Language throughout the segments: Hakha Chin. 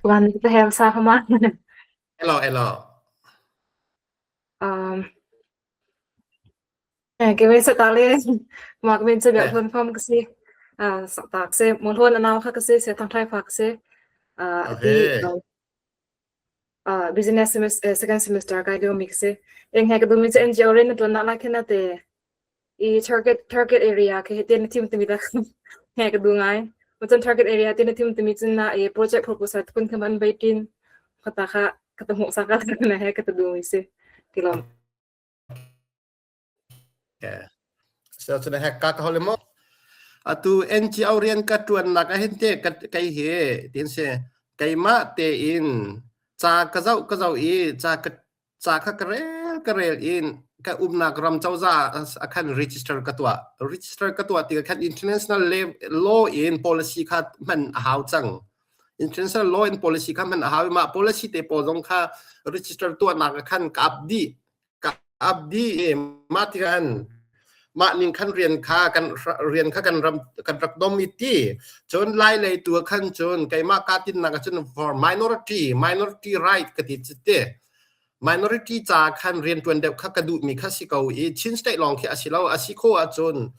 Wan ka hem sa hama. Elo elo. Ke wei sa ta le ma ka men che bia hlon phom ka si. Sa ta se mo hlon anaw kha ka si se thang thai fa ka si. Ti business semester second semester kai lio mi ka si. Eng he ka du mi che NGO ren na tuan na la khen na te i target area ke te na thim timi da he ka du ngai. Machan target area te na thim timi cun na i project proposal kun kha man baitin khata kha ka ta hmuh saka na he ka ta du mi si. Tilom. Okay. So cun hek ka ka hol mo. Atu NGO rian ka tuan nak a hin te ka kai hi tin se keimah te in ca ka zau ka zau i ca ka ca kha ka rel ka rel in ka umnak ram cozah a khan register ka tuah register ka tuah ti khan international law in policy kha hman a hau cang international law in policy kha hman a hau ma policy te pawl zong kha register tuah nak khan ka ap dih ka ap dih i mah tikhan mah ning khan rian kha kan rian kha kan ram kan rak dom i ti cun lai lei tu khan cun keimah ka tinnak cun for minority minority right ka ti te minority ca khan rian tuan deuh kha ka duh mi kha si ko i Chin state lawng khi a si lo a si kho ahcun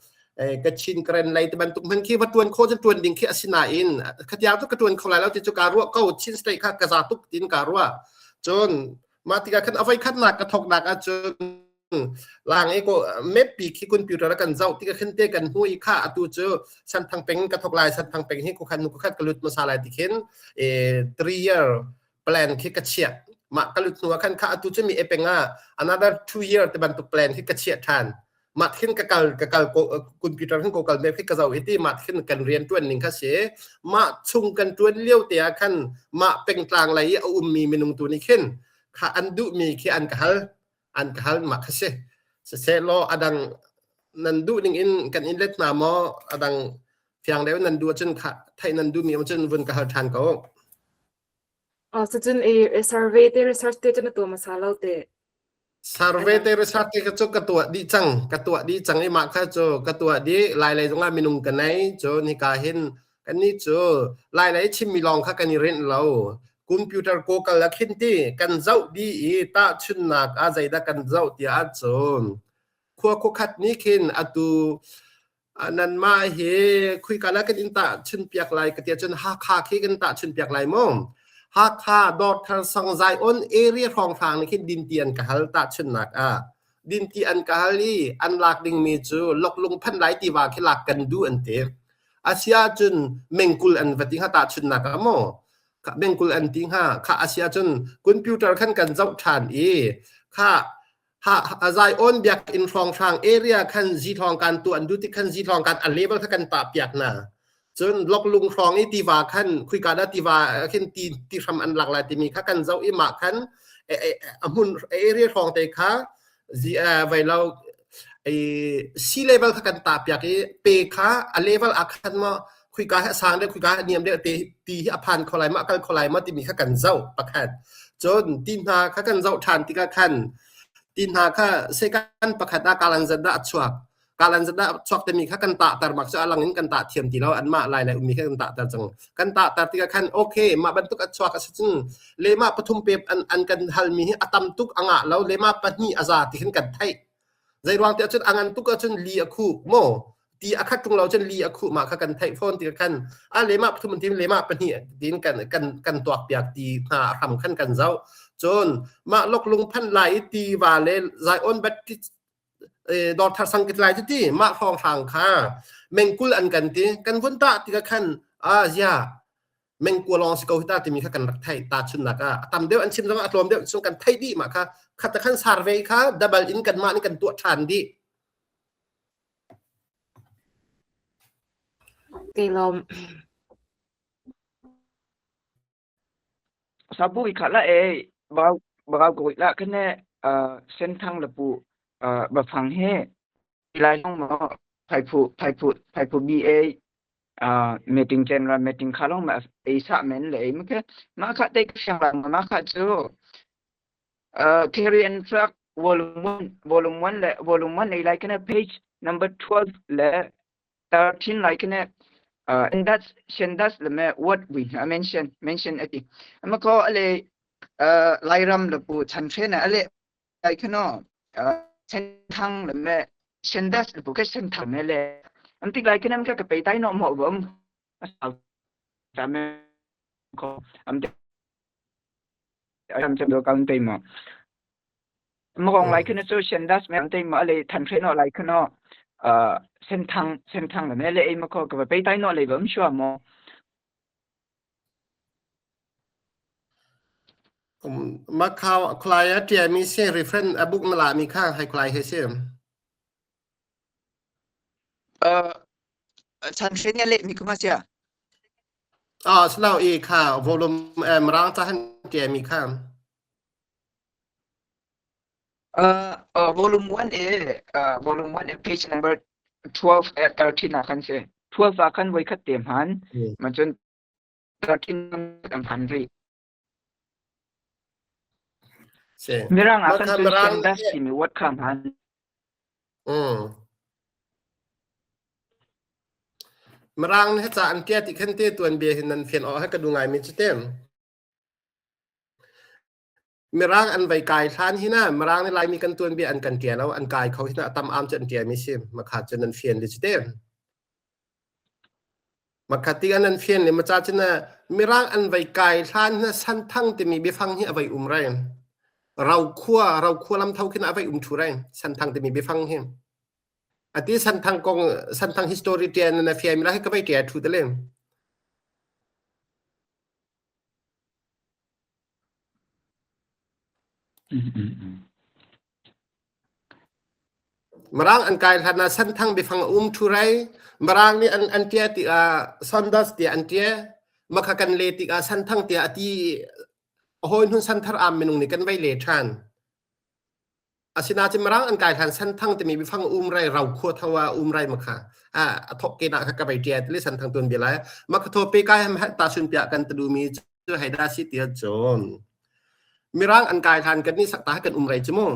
ka Chin Karen lei te bantuk hman khi va tuan kho cun tuan ding khi a si nain khatiang cu ka tuan kho lai lo ti cu ka ruah ko Chin state kha ka za tuk tin ka ruah cun mah tikah khan a voi khatnak ka thoknak ahcun lang i ko map pi khi computer kan zoh tikah khin te kan hmu i kha atu cu Santhang peng ka thok lai Santhang peng hi kukhan nu kukhat ka lut hmasa lai ti khin 3 year plan khi ka chiah mah ka lut hnu ah khan kha atu cu mi e peng ah another 2 year te bantuk plan khi ka chiah than mah khin ka kal ka kal computer khin ko kal map khi ka zoh i ti mah khin kan rian tuan ning kha si mah chung kan tuan lio te ah khan mah pengtlang lei i a ummi minung tu nih khin kha an duhmi khi an ka hal an ka hal mah kha si siseh law adang nan duh ning in kan in let hna maw adang fiang deuh nan duh ahcun kha theih nan duhmi um cun vun ka hal ṭhan ko. Cucun i survey te research te cu na tuah hmasa lo te. Survey te research te cu ka tuah dih cang ka tuah dih cang i mah kha cu ka tuah dih lai lei zongah minung ka nei cu nika hin kannih cu lai lei chimmi lawng kha kan i rinh lo computer Google a khin ti kan zoh dih i tahchunnak ah zeidah kan zoh tiah ahcun khua khuakhat nih khin atu nanmah hi khuika la kan in tahchun piak lai ka ti ahcun Hakha khi kan tahchun piak lai mu Hakha Dawrthar Sangzai on area hrawnghrang nih khin dinti an ka hal tahchunnak ah dinti an ka hal i an lak dingmi cu loklung phan lai tiva khi lak kan duh an ti asia cun mengkul an va ti hnga tahchunnak ah maw mengkul an ti hnga kha asia cun computer khan kan zoh ṭhan i kha ha azai on biakinn hrawnghrang area khan zi thawng kan tu an du ti khan zi thawng kan a level kha kan tah piak na cun loklung hrawng i tiva khan khuika dah tiva khin ti ti hram an lak lai timi kha kan zoh i mah khan a hmun area hrawng te kha zi vai lo sea level kha kan tah piak i pe kha a level a khan ma khuika hi a sang deuh khuika hi a niam deuh te ti hi a phan kho lai ma a kal kho lai ma timi kha kan zoh pakhat cun ti hna kha kan zoh ṭhan tikah khan ti hna kha sekan pakhat ah kalan zat dah a chuak kalan zat dah a chuak timi kha kan tahter bak cu a lang in kan tah thiam ti lo anmah lai lai ummi kha kan tahter cang kan tahter tikah khan okay mah bantuk a chuak a si cun lema pathum pep an an kan halmi hi a tam tuk a ngah lo lema pahnih a za ti khin kan theih Zeiruang tiah cun a ngan tuk ahcun li a khuh maw? Ti a khat ṭung lo cun li a khuh mah kha kan theih fawn ti khan a lehmah pathum an ti lehmah pahnih tiin kan kan kan tuak piak ti hna a hram khan kan zoh. Cun mah loklung phan lai i tiva le Zion Baptist dawrthar sang kitlai cu ti mah hrawnghrang kha mengkul an kan ti kan vun tah tikah khan a zia mengkua lawng si ko hi ta timi kha kan rak theih ta chunnak ah a tam deuh an chim zong a tlawm deuh chung kan theih dih mah kha khat khan survey kha double in kan mah nih kan tuah ṭhan dih. Ti lawm. Sabu i khat la e bau bau ko la kene senthang la pu ba phang he lai long mo phai phu phai phu phai phu BA meeting general meeting kha lawng ma ei sa men le ei ma ma kha te siang lang ma kha cu theory and fact volume 1 volume 1 le volume 1 ei lai kana page number 12 le 13 lai kana. And that's Shendas le me what we mention mention ati ama ko ale Lairam le pu chan hren ale ai khano chen thang le me Shendas le pu ke chen thang me le am tik lai khinam ka ka pe tai no mo bom ta me ko am am chem do kan te mo มกองไลขึ้นซูเชนดัสแม่เต็มมาเลยทันเทรนอะไรขึ้นเนาะเอ่อเส้นทางเส้นทางแบบนี้เลยมาก็กับไปใต้นอเลยแบบชัวมอ มาข่าวคลายเตียมีเสีย reference อบุกมาลามีข้างให้คลายให้เสีย เอ่อชันเทรนเนี่ยเลยมีก็มาเสีย อ๋อสลาวอีค่ะ volume เอ่อมรางจะหันเตียมีข้าง เอ่อเอ่อ volume 1เอเอ่อ volume 1 page number 12 at 13 อ่ะคันเส12อ่ะคันไว้คัดเตรียมหันมันจน13อันพันรี Mirang ah kan cu Shendas timi word kha hman. Mirang nih ca an tia ti khan te tuan bia hin nan fian awk ha ka du ngai mi chu tem. Mirang an vai kai hlan hi na Mirang nih Laimi kan tuan bia an kan tia lo an kai kho hi na tam am cu an tia mi si makha cu nan fian le chu tem. Makha ti an an fian le maca cu na Mirang an vai kai hlan na santhang timi biafang hi a vai um rai. Rau khua rau khua lam tho khin a vai um thu rai santhang timi biafang hi. Ati santhang kong santhang history tian na fian mi la hi ka vai tia thu te le. Mirang an kai hlan ah Senthang biafang a um ṭhu rei. Mirang nih an an ṭia tikah Saunders tiah an ṭia. Makha kan le tikah Senthang tiah a ti a hawi hnun Senthar am minung nih kan vei le ṭhan. Asinain Mirang an kai hlan Senthang timi biafang a um rei rau khua tho ah um rei makha. A a thok ke na kha ka vei ṭia tili Senthang tuan bia lai. Makha thaw pe kai ham ta sun piah kan ta duhmi cu hei dah si tiah cun. Mirang an kai hlan kan nih sakta kan um rei cu mu.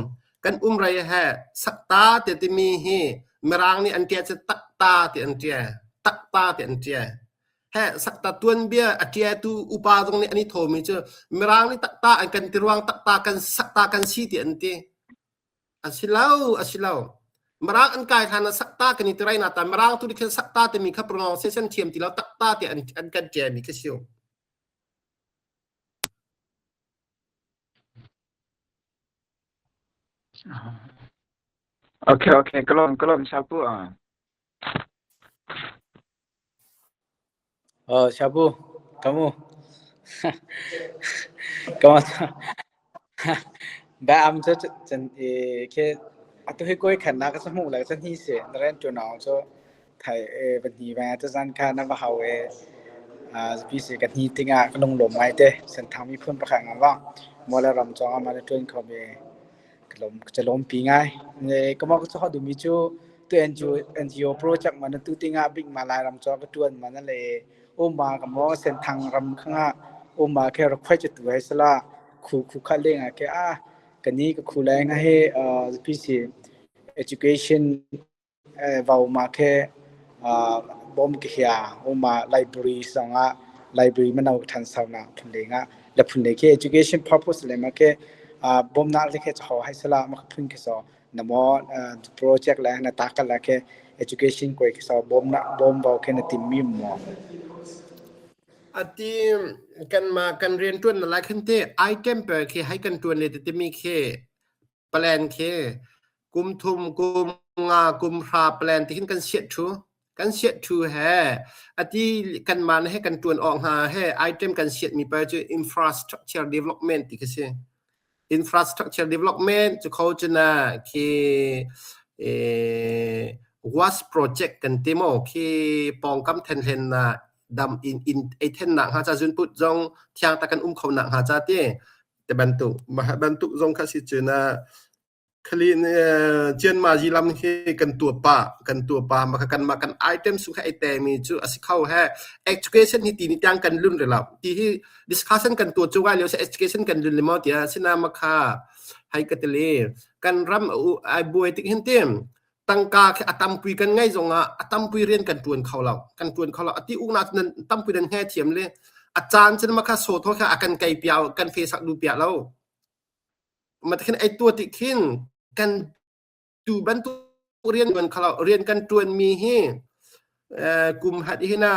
Kan um rei he sakta ti timi hi Mirang nih an ṭia cu takta ti an ṭia. Takta ti an ṭia. He sakta tuanbia a ṭiatu upa zong nih an i thawmi cu Mirang nih takta an kan ti ruang takta kan sakta kan si ti an ti. A si lo, a si lo. Mirang an kai hlan ah sakta kan i ti rai na ta Mirang tu nih khin sakta timi kha pronunciation thiam ti lo takta ti an an kan ṭiami khi si. Okay, okay. Kalom, kalom, sapu. Ah. Oh, siapa? Kamu. Kamu Ba am cu cun i khi atu hi kawi khan na ka hmuh le ka hni si na rian ṭuan awng cu thai va hni va tuzan kha na va hau i zapi si ka hni tingah ka lunglawm ngai te Senthang miphun pakhat nga wa Mawle ram cong ah ma na ṭuan kho mi ka lawm ka lawmpi ngai. Ka mo ka cu duhmi cu tu NGO NGO project ma na tu tingah bik ma Lairam cong ka ṭuan ma na le uma ka mo Senthang ram khanga uma khe rak khoi tu hai sala khu khu kha leng ah ke a kani ka khu leng he zapi si education vau ma khe bom ke hia uma library sanga library manau than sauna phun lenga la phun le ke education purpose le ma ke bom na le ke chaw hai sala ma phun ke so namo project la na takal la ke education koi ke so bom na bom bau ke na tim mi mo. Ati kanmah kan rianṭuan na lai khan te item per khi hai kan ṭuan le timi khi plan khi kum thum kum nga kum hra plan ti hin kan siat thu kan siat thu he ati kanmah he kan ṭuan awk hnga he item kan siat mi pa cu infrastructure development ti khi si. Infrastructure development cu kho cu na khi waste project kan ti maw khi pawngkam thenhlen na dam in in ei then nak hnga ca zunput zong thiang ta kan um kho nak hnga ca ti te bantuk mah bantuk zong kha si cu na Khali Cianma lam hi kan tuah pah kan tuah pah mah kan mah kan item sung kha ai temi cu a si kho he education hi ti ni tiang kan lun rilo ti hi discussion kan tuah cu lio se education kan lun lemo tia sina ma kha hai ka tili kan ram ai buai tik hin tim. Tangka khi a tampui kan ngei zongah a tampui rian kan ṭuan kho lo. Kan ṭuan kho lo. Ati uknak nan tampui nan hnge thiam le a caan cun ma kha sawthaw kha a kan kei pia kan fe sak du pia lo. Ma khin ei tua ti khin kan tu bantuk rian ṭuan kho lo. Rian kan ṭuan mi hi kum hat hi na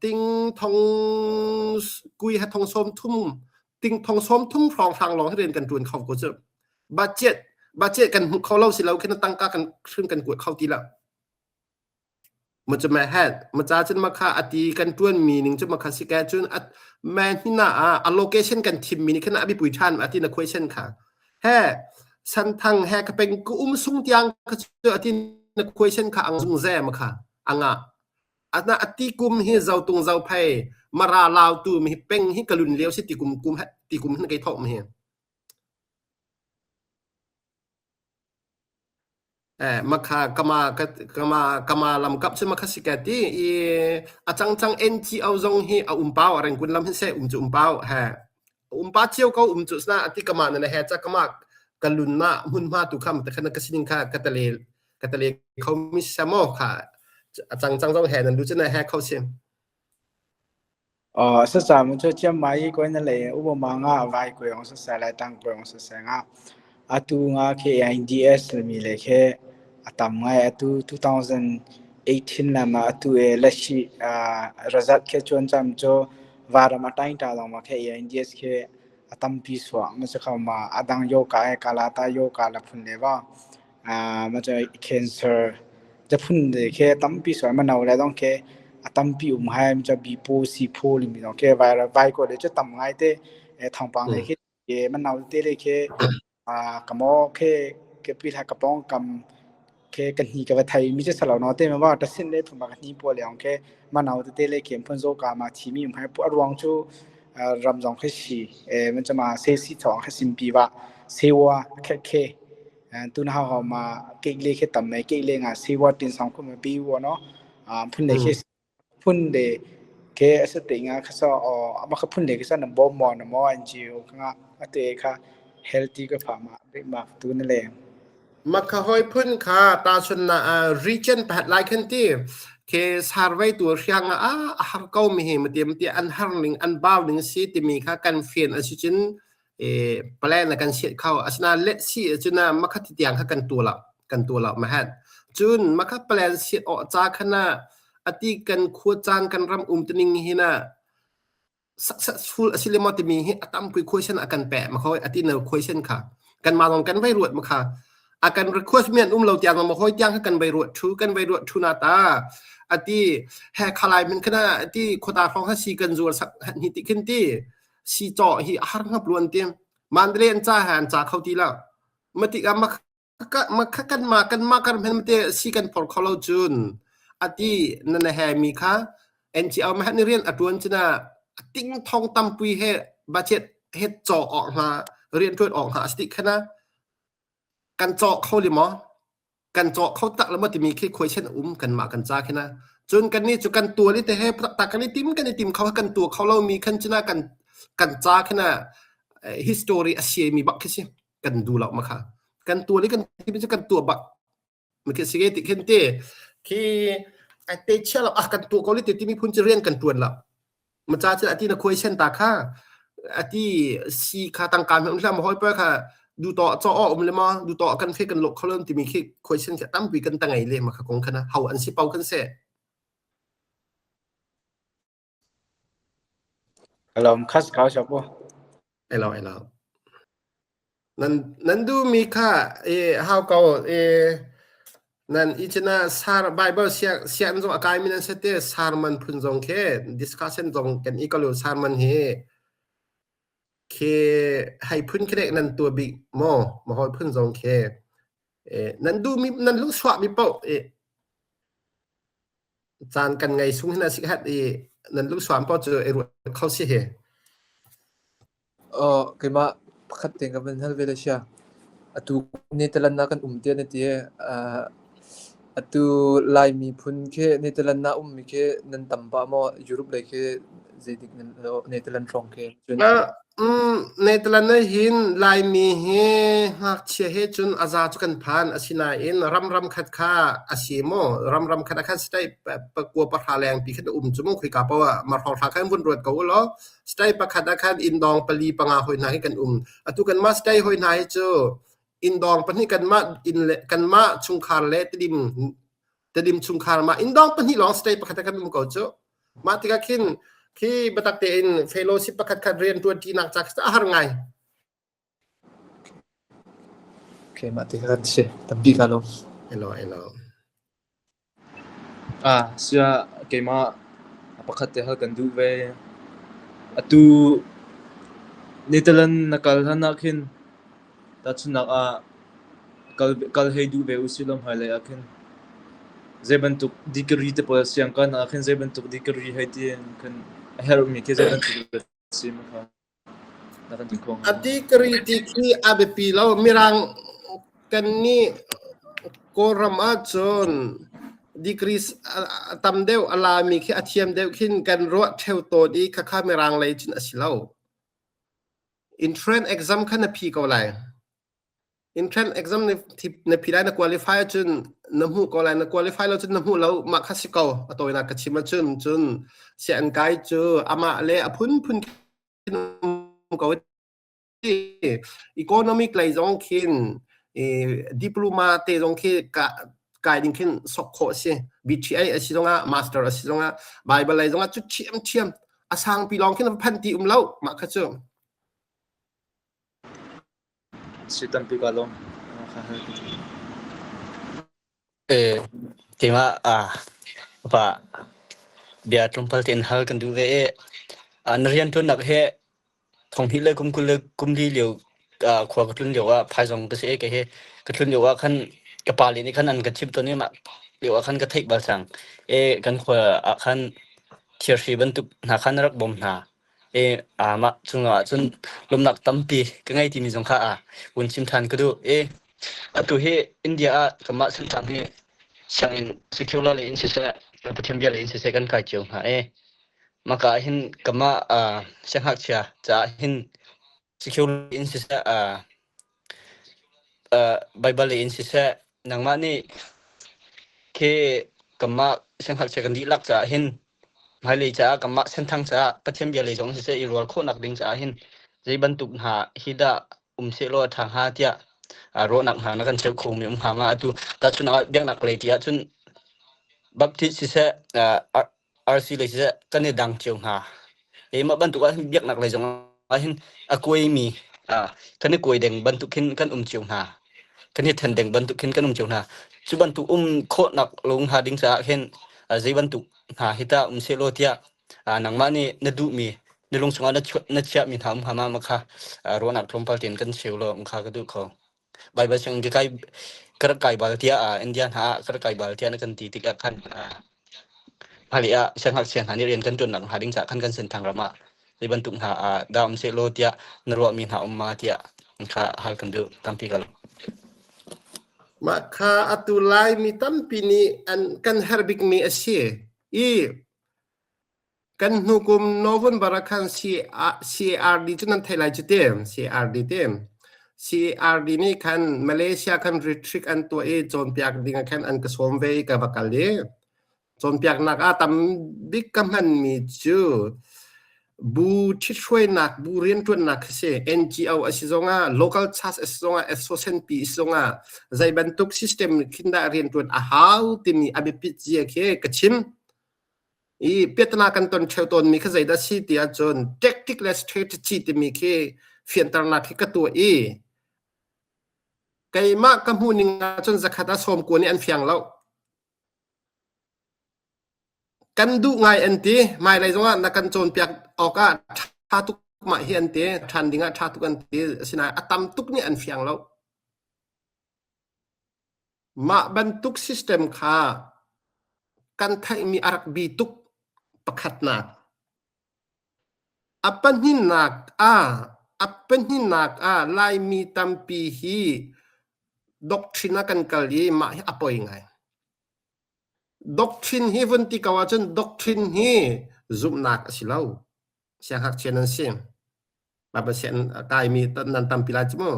ting thong kui ha thong som thum ting thong som thum hrawng hrang lawng hi rian kan ṭuan kho ko cu. Budget budget kan hmu kho lo si lo khin tangka kan hrim kan kuat kho ti lo. Ma cu ma het ma ca cun ma kha ati kan ṭuan mi ning cu ma kha si ka cun at ma hina ah a location kan thim mi ni khan abi pui ṭhan ati na question kha he santhang he ka peng ku um sung tiang ka cu ati na question kha ang zung ze ma kha anga ana ati kum hi zo tung zo phei mara lau tu mi peng hi kalun leo si ti kum kum ti kum hin kai thok mi hi Eh, makha kama kama kama lam kap cu makha si ka ti i a changchang NGO zong hi a um pau a rengkun lam hin se um cu um pau he um pa cio ko um cu sna ati kama na he cha kama kalun na hmun ma tu kham te khana ka sining kha ka tale ka tale kho mi samo kha a changchang zong he nan lu chu na he kho sim. Sasa mu cu Chiang Mai i kawi na lei upama nga vai kawi ong saseh lai tang kawi ong saseh nga. Atu nga khi AIDS mi le khi a tam ngai. Atu 2018 lam ah atu e lashi result khi cuan cam cu varam a tain ta lawng ma khi AIDS khi a tampi suak ma si kho ma adang yoka e kalata yoka la phun le ba ma cu cancer phun le khi tampi sual mano le dong khi a tampi um hai ma cu bipo sipho limi dong khi vai vai ko le cu tam ngai te thawngpang le khi mano te le khi kamo khi ke pi tha kapong kam khi kan hi ka va thai mi cu salo no te ma wa ta sin le thuma ka ni po le ong khi mano te te le kem phun zo ka ma thi mi um hai pu ruang cu ram zong khi si man chama se si thong kha simpi wa sewa khe khe tun hau hau ma ke le khe tam mai ke le nga sewa tin sang khu ma bi wo no phun le khe phun le ke asa te nga kha so ama kha phun le kha na bom mo na mo NGO kha ate kha healthy ka pha ma be ma tu na le. Makha hoi phun kha ta chun na region pahat lai khan ti ke survey tu hriang a a har ko mi hi mati mati an har ning an bau ning si ti mi kha kan fian a si chin e plan na kan siat khau asina let si chuna makha ti tiang kha kan tu la kan tu la ma hat chun makha plan siat o cha khana ati kan khua chan kan ram um tining hi na successful a si le maw timi hi a tampui question a kan pek ma khoi ati na question kha kan ma long kan vai ruat ma kha a kan request mi an um lo tiang ma hoi tiang kan vai ruat thu kan vai ruat thu na ta ati he khalai min khana ati khota phong ha si kan zuar sak hi ti khin ti si chaw hi har ngap luan ti mandale an cha han cha khau ti la mati ka ma Makha kanmah kan hman te si kan phor kho lo cun ati na na he mi kha NGO ma ni rian a tuan cina ting thong tampui he budget he chaw awk hnga rian tuan awk hnga asti khana kan chaw kho li maw kan chaw kho tak le maw timi khi question um kan mah kan cha khina cun kan ni cu kan tua li te he ta kan i tim kan i tim kho kan tua kho lo mi khan cina kan kan cha khina history a sia mi bak khi si. Kan du lo ma kha kan tua li kan ti cu kan tua bak ma khi sige ti khin te khi ai te chia lo ah kan tua ko li ti mi phun chu rian kan tuan lo ma cha chu ati na question ta kha ati si kha tangka me um hla ma hoi pa kha du to cho o um le ma du to kan phe kan lo kholon ti mi khi question kha tampi kan tangai le ma kha kong khana hau an si pau kan se. Kalom khas kau shapo. Elo elo nan nan du mi kha e how ko e nan ichina sar bible sia sian zong akai min an sete sarman phun zong khe discussion zong kan i kalu sarman he khe hai phun khe nan tua bik mo ma hoi phun zong khe e nan du mi nan lung suwa mi pau e caan kan ngei sung hin a si hat i nan lung suam paoh cu i ruat kho si hi. Aw, keimah pakhat te ka van hal ve le sia. Atu Netherlands ah kan um tiah na ti i. Atu Lai miphun khi Netherlands ah ummi khi nan tam pah maw? Europe lei khi zeidik nan Netherlands hrawng khi cun? Netherlands ah hin Laimi hi ngakchia he cun a za cu kan phan. Asinain ram ram khat kha a si maw? Ram ram khat ah khan state pakua pahra lengpi khan a um cu mu khika paoh ah mah hrawnghrang khan vun ruat ko u law state pakhat ah khan inn dawng pali panga hoi hna hi kan um. Atu kanmah state hoi hna hi cu Inndawng pahnih kanmah inn le kanmah chungkhar le Tedim Tedim chungkhar mah inndawng pahnih lawng state pakhat ah kan um ko cu. Mah tikah khin khi biatak tein fellowship pakhat khat rian ṭuan ṭinak ca khi a har ngai. Okay, mah ti kan si. Tampi ka lawm. Elo elo. Sia keimah pakhat te hal kan duh ve. Atu Netherlands na kal hlan ah khin tahchunhnak ah kal kal hei duh ve usih law hmailei ah khin zei bantuk degree te pawl sianginn ah khin zei bantuk degree hei ti in khin a herhmi khi zei bantuk dah a si ma kha? A degree ti khi a biapi lo. Mirang kannih Kawlram ahcun degree a tam deuh a lami khi a thiam deuh khin kan ruah ṭheo tawn i khakha Mirang lei cun a si lo. Entrance exam kha na phi ko lai. Entrance exam na phi lai na qualify ahcun na hmuh ko lai. Na qualify lo cun na hmuh lo. Mah kha si ko. A tawinak ka chim ahcun cun sianginn kai cu amah le a phunphun ko economic lei zong khin diploma te zong khi kai ding khin sok khawh si BTA a si zongah master a si zongah bible lei zongah cu thiam thiam a sangpi lawng khin phan ti um lo mah kha cu Si tampi ka lawm. Keimah upa bia tlawmpal tein hal kan duh ve i na rianṭuannak hi thonghnih le kum 20 le kum li lio khua ka tlun lio ah phaizawng ka si i kei hi ka tlun lio ah khan ka pale nih khan an ka chimh tawn i mah lio ah khan ka theih bal cang. I kan khua ah khan thirhri bantuk hna khan na rak bawm hna. I mah cungah cun lawmhnak tampi ka ngei timi zong kha vun chim ṭhan ka duh. I atu hi India ah kanmah Senthang hi sianginn secular lei in siseh, Pathian bia lei in siseh kan kai cio hna i maka ah hin kanmah siangngakchia caah hin secular in siseh, Baibal lei in siseh, nangmah nih khi kanmah siangngakchia kan dihlak caah hin Hmailei caah kanmah Senthang caah Pathian bia lei zong siseh i rual khawhnak ding caah hin zei bantuk hna hi dah um sehlaw a ṭha hnga tiah ruahnak hna na kan cheuh khomi um hnga ma? Atu tahchunhnak ah biaknak lei ti ahcun Baptist siseh RC lei siseh kan i dang cio hna. Mah bantuk ah hin biaknak lei zong ah hin a kuaimi kan i kuai deng bantuk khin kan um cio hna. Kan i then deng bantuk khin kan um cio hna. Cu bantuk um khawhnak lo hnga ding caah khin zei bantuk hna hi tah um sehlaw tiah nangmah nih na duhmi na lung chungah na chiahmi hna um hnga ma ma kha ruahnak tlawmpal tein kan cheu law kha ka duh ko. Baibal sianginn ka kai ka rak kai bal tiah India hna ah ka rak kai bal tiah na kan ti tikah khan hmailei ah siangngakchia hna nih rian kan ṭuannak hnga ding caah khan kan Senthang ram ah zei bantuk hna ah dah um sehlaw tiah na ruahmi hna um ma tiah kha hal kan duh tampi ka lo. Mah kha atu Laimi tampi nih an kan herh bikmi a si i kan hnu kum November ah khan CARD cu nan theih lai cu te CARD te CARD nih khan Malaysia khan retreat an tuah i cawnpiak ding ah khan an ka sawm ve i ka va kal i Cawnpiaknak ah tam bik ka hmanmi cu bu ṭhithruainak, bu rianṭuannak khi si. NGO a si zongah, local church a si zongah, association pi a si zongah zei bantuk system khin dah rianṭuan a hau timi a biapit zia khi ka chim. I piahtana kan ton ṭheo tawnmi kha zeidah a si ti ahcun tactic le strategy timi khi fianternak khi ka tuah i keimah ka hmuhning ahcun zakhat ah sawm kua nih an fiang lo. Kan duh ngai an ti. Hmailei zongah na kan cawnpiak awkah ṭha tuk mah hi an ti. Ṭhan dingah ṭha tuk an ti. Asinain a tam tuk nih an fiang lo. Mah bantuk system kha kan theihmi a rak bi tuk pakhatnak. A pahnihnak ah Laimi tampi hi doctrine ah kan kal i mah hi a poi ngai. Doctrine hi vun ti ko ahcun doctrine hi zumhnak a si lo. Siangngakchia nan si. Bible sian a kaimi nan tampi lai cu mu.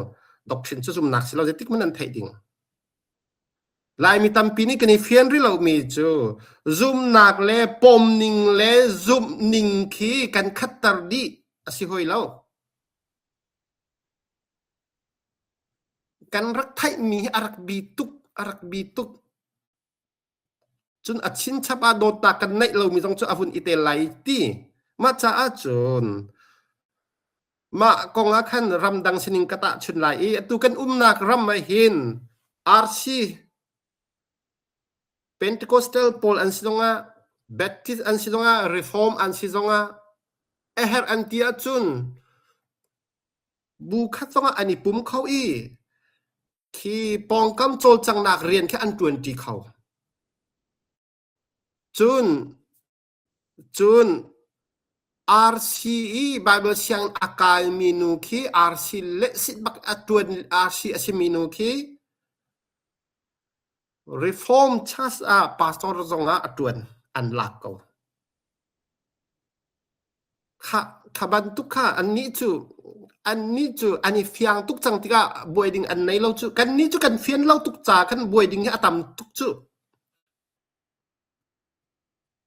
Doctrine cu zumhnak si lo zeitik hmanh nan theih ding. Laimi tampi nih kan i fian rih lomi cu zumhnak le pomning le zumhning khi kan khatter dih a si hoi lo. Kan rak theihmi hi a rak bi tuk, a rak bi tuk. Cun a chinchap ah dawtnak kan neih lomi zong cu a vun i tel lai ti. Mah caah cun mah kong ah khan ramdang sining ka tahchun lai i atu kan umnak ram ah hin RC Pentecostal pawl an si zongah Baptist an si zongah Reform an si zongah a herh an ti ahcun bu khat zongah an i pum kho i Khi pawngkam cawlcanghnak rian khi an ṭuanṭi kho. Cun, cun RC i Baibal sianginn a kaimi nu khi RC lehsit bak a ṭuan RC a simi nu khi Reform Church ah pastor zong ah a ṭuan an lak ko. Kha, kha bantuk kha annih cu annih cu an i fiang tuk cang tikah buai ding an nei lo cu. Kannih cu kan fian lo tuk ca kan buai ding hi a tam tuk cu.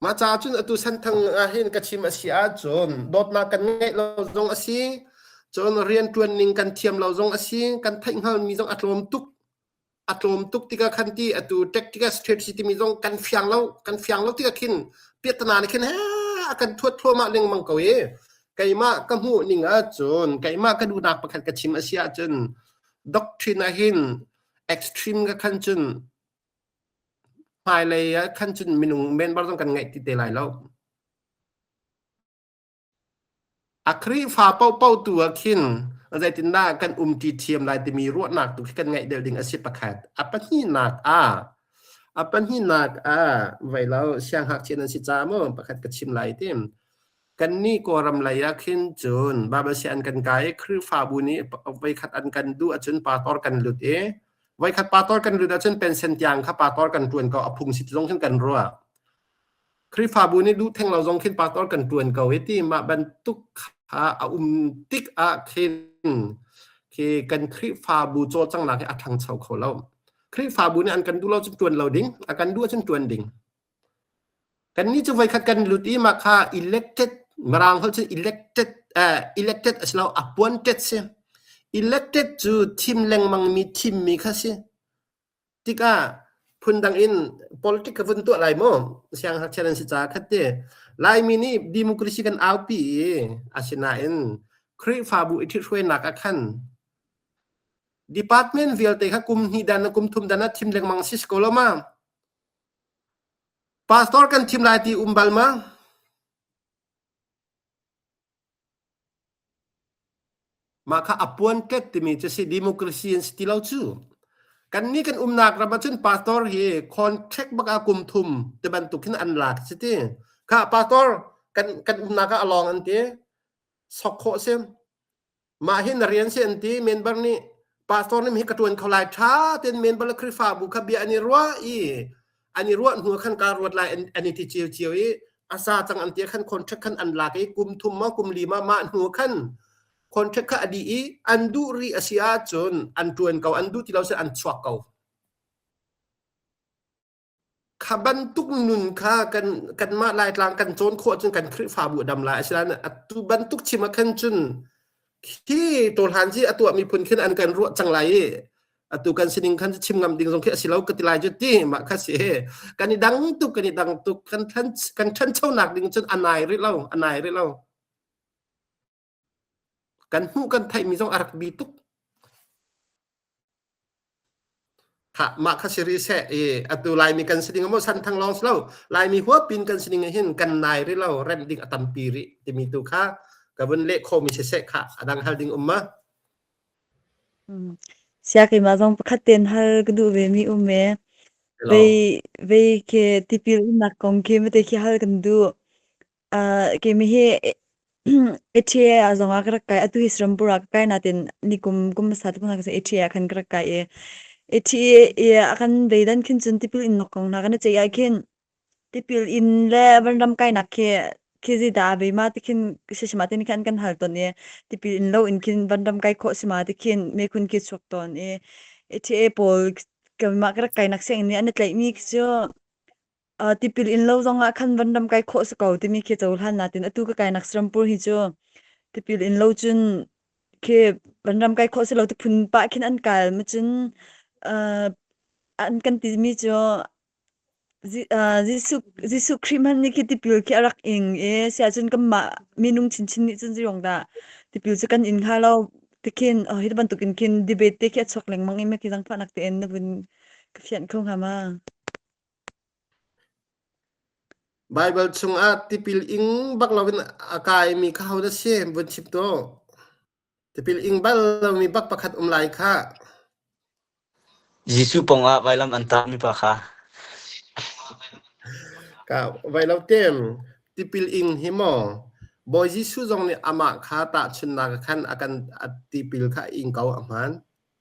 Mah caah cun atu Senthang ah hin ka chim a si ahcun dawtnak kan ngeih lo zong a si, cun rianṭuan ning kan thiam lo zong a si, kan theihhngalmi zong a tlawm tuk. A tlawm tuk tikah khan ti atu tactical strategy timi zong kan fiang lo kan fiang lo tikah khin piahtana nih khin he a kan thuat thluahmah lengmang ko i keimah ka hmuh ning ahcun keimah ka duhnak pakhat ka chim a si ahcun doctrine ah hin extreme ka khan cun hmailei ah khan cun minung member zong kan ngeih ti te lai lo. A Khrihfa paohpaoh tu ah khin zeitindah kan umṭi thiam lai timi ruahnak tu khi kan ngeih deuh ding a si pakhat. A pahnihnak ah a pahnihnak ah vei lo siangngakchia nan si ca maw pakhat ka chim lai tim. Kannih Kawlram lei ah khin cun Bible sianginn kan kai i Khrihfabu nih voikhat an kan duh ahcun pastor kan lut i voikhat pastor kan lut ahcun pension tiang kha pastor kan ṭuan ko a phung si ti zong khin kan ruah. Khrihfabu nih duh theng lo zong khin pastor kan ṭuan ko i ti mah bantuk kha a um tik ah khin khi kan Khrihfabu cawlcanghnak hi a ṭhangcho kho lo. Khrihfabu nih an kan duh lo cun ṭuan lo ding, a kan duh ahcun ṭuan ding. Kannih cu voikhat kan lut i mah kha elected Mirang holh cun elected eh, elected a si lo appointed si. Elected cu thim lengmangmi thimmi kha si. Tikah phundang in politic ka vun tuah lai maw? Siangngakchia nan si caah khat ti. Laimi nih democracy kan aupi i asinain Khrihfabu i ṭhithruainak ah khan department vialte kha kum hnih dan kum thum dan ah thim lengmang si ko lo ma? Pastor kan thim lai ti um bal ma? Mah kha a puantet timi cu si democracy an si ti lo cu. Kannih kan umnak ram ahcun pastor hi contract bak ah kum thum ti bantuk hin an lak si ti. Kha pastor kan kan umnak ah a lawng an ti. Sok khawh si. Mah hi na rian si an ti member nih pastor nih hi ka ṭuan kho lai ṭha tein member le Khrihfabu kha bia an i ruah i an i ruah hnu khan kaa ruat lai an i ti cio cio i a sa cang an ti khan contract khan an lak i kum thum ma kum li ma mah hnu khan contract kha a dih i an duh rih a si ahcun an ṭuan ko an duh ti lo si an chuak ko. Kha bantuk nun kha kan kanmah Laitlang kan cawn khawh cun kan Khrihfabu a dam lai. Asinain atu bantuk chim ah khan cun khi tawhlan ci a tuah miphun khin an kan ruah cang lai i atu kan sining khan chim ngam ding zong khi a si lo ka ti lai cu ti mah kha si kan i dang tuk kan i dang tuk kan than kan ṭhanchonak ding cun a nai rih lo a nai rih lo kan hmuh kan theihmi zong a rak bi tuk Khah mah kha si rih seh i atu Laimi kan si ding maw Santhang lawng si lo Laimi huapin kan si ding hin kan nai rih lo remh ding a tampi rih timi tu kha ka vun leh khomi siseh kha a dang hal ding um ma Sia keimah zong pakhat tein hal ka duh ve mi um e. Vei vei khi tipil innak kong khi mate khi hal kan duh. Uh, keimah hi ATA ah zong ah ka rak kai. Atu hi Serampur ah ka kai natin nikum kum hmasa te ka ATA ah khan ka rak kai i ATA i a kan veidan khin cun tipil in nok kong hna kan i ceih ah khin. Tipil in le vanram kainak khi khi zeidah aa bei ma ti khin sisima tin khan kan hal tawn i tipil in lo in khin vanram kai khawh si ma ti khin mekhun khi chuak tawn i ATA pawl kanmah ka rak kainak sianginn nih an i tlaihmi khi cu tipil in lo zongah khan vanram kai khawh si ko timi khi cohlan natin atu ka kainak Serampur hi cu tipil in lo cun khi vanram kai khawh si lo ti phun pah khin an kal ma cun an kan timi cu Jesuh Khrih hmanh nih khi tipil khi a rak ing i siahcun kanmah minung chinchin nih cun zeiruang dah tipil cu kan in hnga lo tikhin hi bantukin khin debate te khi a chuak lengmang i khi zaangfahnak tein na vun ka fianh kho hnga ma? Baibal chungah tipil ing bak loin a kaimi kha ho dah si? Vun chim tuah. Tipil ing bal lomi bak pakhat um lai khah. Jesuh pawngah vailam an tahmi pa kha. Ka vai lo tem tipil ing hi maw Bawi Jesuh zong nih amah kha tahchunhnak khan a kan a tipil kha ing ko a hmaan.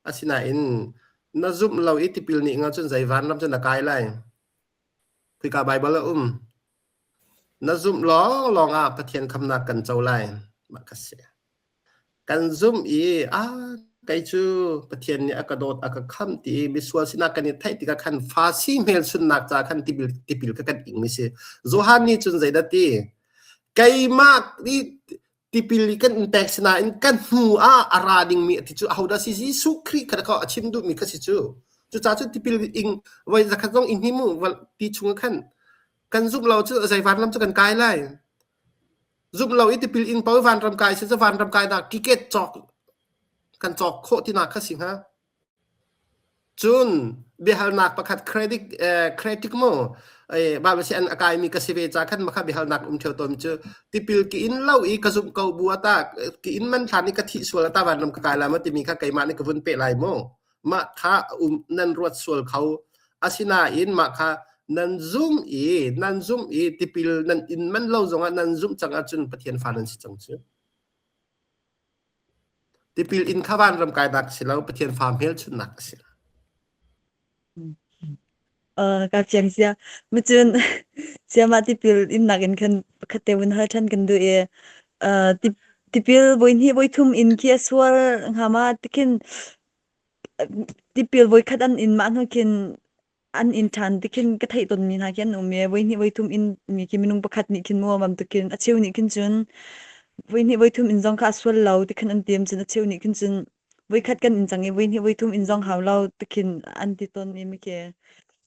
Asinain na zumh lo i tipil nih nga cun zei vanram cun na kai lai. Khika Baibal a um. Na zumh lawnglawng ah Pathian khamnak kan co lai. Mah kha si. Kan zumh i a kei cu Pathian nih a ka dawt a ka khamh ti i misual sinah kan i theih tikah khan fa si hmelchunhnak ca khan tipil, tipil kha kan ing mi si. Johan nih cun zeidah ti? Keimah i tipil i kan in pek sinain kan hnu ah a ra dingmi ti cu ahodah si Jesuh Khrih kha kha a chim duhmi kha si cu. Cucaah cun tipil ing voi zakhat zong i hnim u ti chung khan kan zumh lo cu zei vanram cu kan kai lai. Zumh lo i tipil ing paoh vanram kai si cu vanram kai nak ticket cawk kan cawk khawh tinak kha si hnga. Cun biahalnak pakhat credit credit mu Bible si an a kaimi ka si ve ca khan makha biahalnak um theo tawn cu tipil ki in lo i ka zumh ko bu ata ki in man thlan i ka thih sual ata vanram ka kai lai ma timi kha keimah nih ka vun pe lai mu mah kha um nan ruat sual kho asinain mah kha nan zum i nan zum i tipil nan in man lo zongah nan zumh cang ahcun Pathian fa nan si cang cu. Tipil in kha vanram kainak si lo, Pathian fa hmelchunhnak a si. Ka fiang sia. Macun siamah tipil innak in khan pakhat te vun hal ṭhan kan duh i tipil voihnih voithum in khi a sual hnga ma tikhin tipil voikhat an in mah hnu khin an inn ṭhan ti khin ka theih tawnmi hna khi an um i voihnih voithum inn mi khi minung pakhat nih khin maw bantukin a cheu nih khin cun voihnih voithum inn zong kha a sual lo ti khin an tim cun a cheu nih khin cun voikhat kan inn cang i voihnih voithum inn zong hau lo ti khin an ti tawn i mi khi